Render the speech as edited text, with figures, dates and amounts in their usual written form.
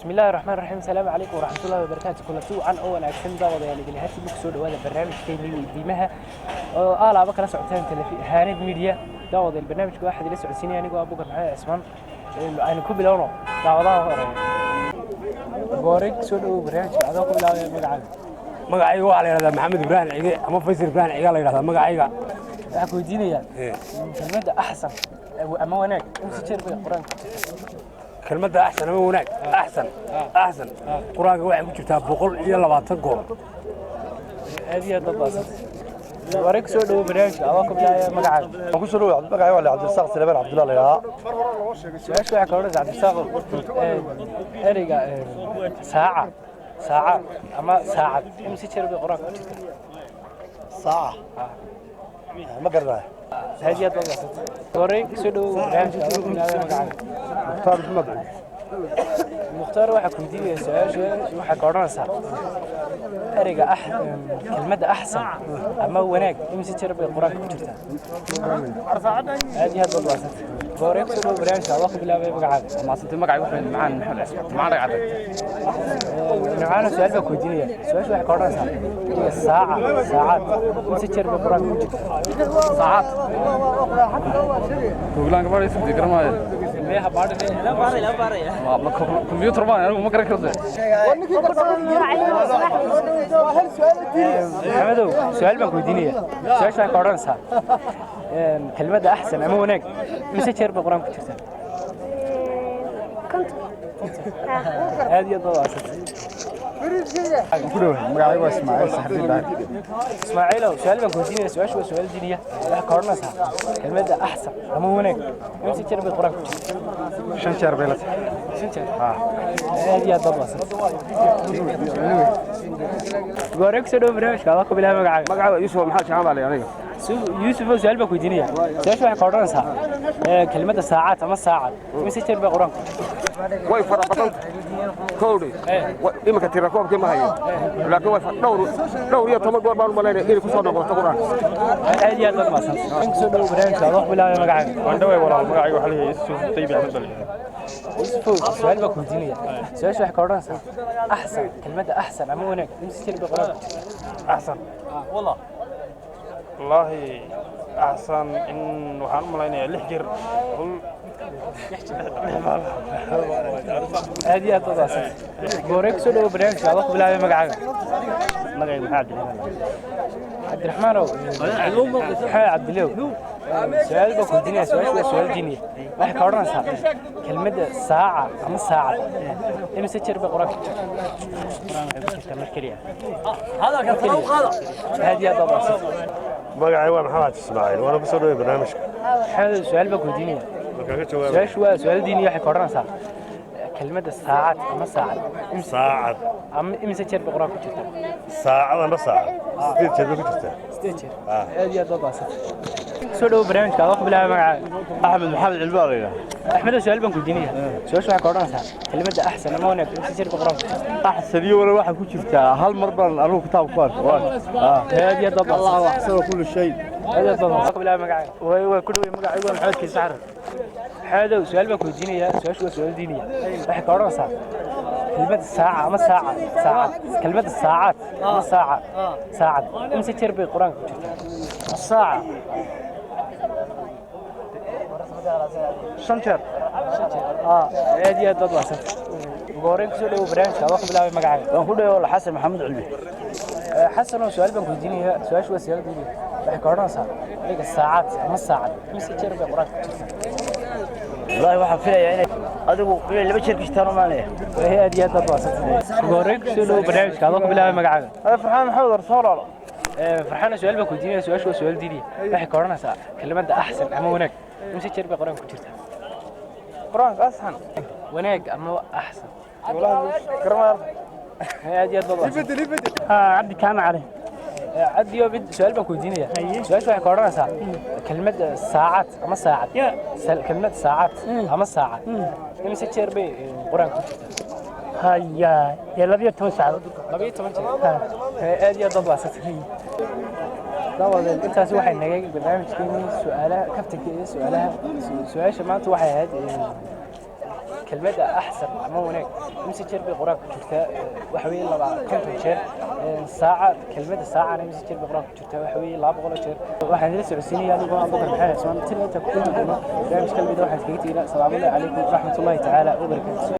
بسم الله الرحمن الرحيم. السلام عليكم ورحمة الله وبركاته. Kulanti wacan oo wanaagsan, daawadayaal idin hati ku soo dhawaada barnaamijkeennii weydiimaha oo aalaaba kala socotaan Haanad Media. Daawadayaal, barnaamijka waxaad ila socodsiinaya anigoo Abubakar Maxamed Cismaan. Aynu ku bilowno daawadaha hore. Goore soo dhawow barnaamijka adoo ku bilaabaya magacaaga. Magacayga waxaa la yidhahdaa Maxamed Ibraahim Cige ama Faysal Ibraahim Cige la yidhahdaa magacayga. Waxaan ku weydiinayaa kelmadda axsan ama wanaag imisa jeer bay Qur-aanka ku jirtaa? Kelmadda axsan ama wanaag, axsan, axsan, Qur-aanka waxay ku jirtaa 120 goor. Aad iyo aad baad baasantay. Goore kusoo dhawow barnaamijka adoo ku bilaabaya magacaaga. Waan ku soo dhawaad. Magacayga waa Cabdirasaaq Suleymaan Cabdulla la yidhahdaa. Su-aasha waxaa ka odhanaysa, Cabdirasaaq, ereyga saaca, saaca ama saacad imisa jeer bay Qur-aanka ku jirtaa? Saaca ma garanayo. Aad iyo aad baad baasantay. Goore kusoo dhawow barnaamijka adoo ku bilaabaya magacaaga. Mukhtaar Maxamed Cali. Mukhtaar, waxaa ku weydiinaya su-aasha, waxaa ka odhanaysaa ereyga kelmadda axsan ama wanaag imisa jeer bay Qur-aanka ku jirtaa? Aad iyo aad baad baasantay. Goore kusoo dhawow barnaamijka adoo ku bilaabaya magacaaga. Maasantay. Magacaygu wuxuu Nimcaan Maxamed Cismaan, Nimcaan Dhagcadde. Nimcaana, su-aal baa ku weydiinaya. Su-aasha waxay ka odhanaysaa ereyga saaca, saacad imisa jeer bay Qur-aanka ku jirtaa? Saacad googlaan gabadha isku garamaayo. Meeha baadhine. Ma kombiyuutar baan anigu, ma garan karto. Maxamedow, su-aal baan ku weydiinaya. Su-aasha waxay ka odhanaysaa kelmadda axsan ama wanaag imisa jeer bay Qur-aanka ku jirtaa? 50. Aad iyo aad baad mahadsantay. Ku dhowahay. Magacaygu waa Ismaaciil Saxardiin Daahir. Ismaaciilow, su-aal baan ku weydiinaya. Su-aashu waa su-aal diiniya. Waxay ka odhanaysaa kelmadda axsan ama wanaag imisa jeer bay Qur-aanka ku jirtaa? 5 jeer bay la tahay. 5 jeer. Aad iyo aad baad mahadsantay. Goore kusoo dhawo barnaamijka adoo ku bilaaba magacaaga. Magacaaga Yuusuf Maxamed Jacaan baa la aniga. Yuusuf, su-aal baan ku weydiinaya. Su-aasha waxay ka odhanaysaa kelmadda saacad ama saacad imise jeer bay Qur-aanka ku jirtaa? Way fara badan kowdhi. Iminka tira koobkii ma hayo, laakiin way dhowr, 14 goor baan u malaynaya inay kusoo noqoto Qur-aanka. Aad iyo aad baad mahadsantay. Kusoo dhawo barnaamijka adoo ku bilaabaya magacaaga. Waan dhaway walaal. Magacayga waxaa la yidhaahdaa Yuusuf Tayyib Axmed baa la yidhahdaa. Yuusufow, su-aal baan ku weydiinaya. Su-aasha waxay ka odhanaysaa axsan, kelmadda axsan ama wanaag imise jeer bay Qur-aanka ku jirtaa? Axsan, wallaahi axsan in waxaan u malaynayaa 6 jeer. Aad iyo aad baad mahadsantay. Goore kusoo dhawo barnaamijka adoo ku bilaabaya magacaaga. Magacaygu maxaa Cabdiraxmaan. Cabdiraxmaanow, Maxamed Cabdilow, su-aal baan ku weydiinaya. Su-aashu waa su-aal diiniya. Waxay ka odhanaysaa kelmadda saaca ama saacad imise jeer bay Qur-aanka ku jirtaa? Qur-aan waxay ku jirtaa mar keliya. Aad iyo aad baad mahadsantay. Magacay waa Maxamed Ismaaciil, waana ku soo dhaway barnaamijka. Maxamed, su-aal baan ku weydiinaya. Markaan ka jawaabay. Su-aashu waa su-aal diiniya. Waxay ka odhanaysaa kelmadda saacad ama saacad saacad ama imise jeer bay Qur-aanka ku jirtaa? Saacad ama saacad 8 jeer bay ku jirtaa. 8 jeer. Aad iyo aad baad mahadsantay. Soo dhawo barnaamijka adoo ku bilaabay magacaaga. Axmed Maxamed Cilmi baa la yidhaha. Axmed, su-aal baan ku weydiinaya. Su-aashu waxay ka odhanaysaa kelmadda axsan ama wanaag imise jeer bay Qur-aanka ku jirtaa? Axsan iyo wala waxaa ku jirtaa hal mar baan anigu kitaab ku arkay. Aad iyo aad baad Allahu mahadsantay. axsana kulli shay. Aad iyo aad baad mahadsantay. Ku bilaabay magacaaga. Way ku dhaway. Magacaygu waa Maxamed Kiis Saxar. Maxamedow, su-aal baan ku weydiinaya. Su-aashu waa su-aal diiniya. Waxay ka odhanaysaa kelmadda saaca ama saaca, saacad, kelmadda saacad ama saaca, saacad imise jeer bay Qur-aanka ku jirtaa? Saaca 5 jeer. 5 jeer. Aad iyo aad baad mahadsantay. Ugu horreyn kusoo dhawow barnaamijka adoo ku bilaabay magacaaga. Waan ku dhaway walaal. Xasan Maxamed Cilmi. Xasan oo su-aal baan ku weydiinaya. Su-aashu waa su-aal diiniya. Waxay ka odhanaysaa adiga saacad ama saacad imise jeer bay Qur-aanka ku jirtaa? Wallaahi waxaan filayaa inay adigu inay 2 jeer ku jirtaan u maanaya. Wallahi aad iyo aad baad mahadsantay. Ugu horreyn kusoo dhawow barnaamijka adoo ku bilaabay magacaaga. Farxaan Maxamed Arsoolaalo. Farxaana, su-aal baan ku weydiinaya. Su-aashu waa su-aal diiniya. Waxay ka odhanaysaa kelmadda axsan ama wanaag imise jeer bay Qur-aanka ku jirtaa? Qur-aanka axsan? Wanaag ama axsan. Garamaar. Aad iyo aad baad mahadsantay. Cabdi Kaama Cali. Cabdiyo, mid su-aal baan ku weydiinaya. Su-aasha waxay ka odhanaysaa kelmadda saacad ama saacad, kelmad saacad ama saacad imise jeer bay Qur-aanka ku jirtaa? Haya, dee 12 saacadood. 12 jeer. Aad iyo aad baad mahadsantay. Daawadeen, intaasi waxay nagay barnaamijkeenii su-aalaha kaftanka iyo su-aalaha. Su-aasha maanta waxay ahayd Kelmadda axsan ama wanaag imse jeer bay qur-aanka ku jirtaa? Waxa weeye 50 jeer. Saaca, kelmadda saacana imse jeer bay qur-aanka ku jirtaa? Waxa weeye 200 jeer. Waxaan idila socodsiinaya anigoo Abubakar Maxamed Cismaan. Tan inta ku kulmi doono barnaamij kalmida, waxaan iskaga teginaa asalaamu calaykum waraxmatullaahi tacaala wabarakaatu.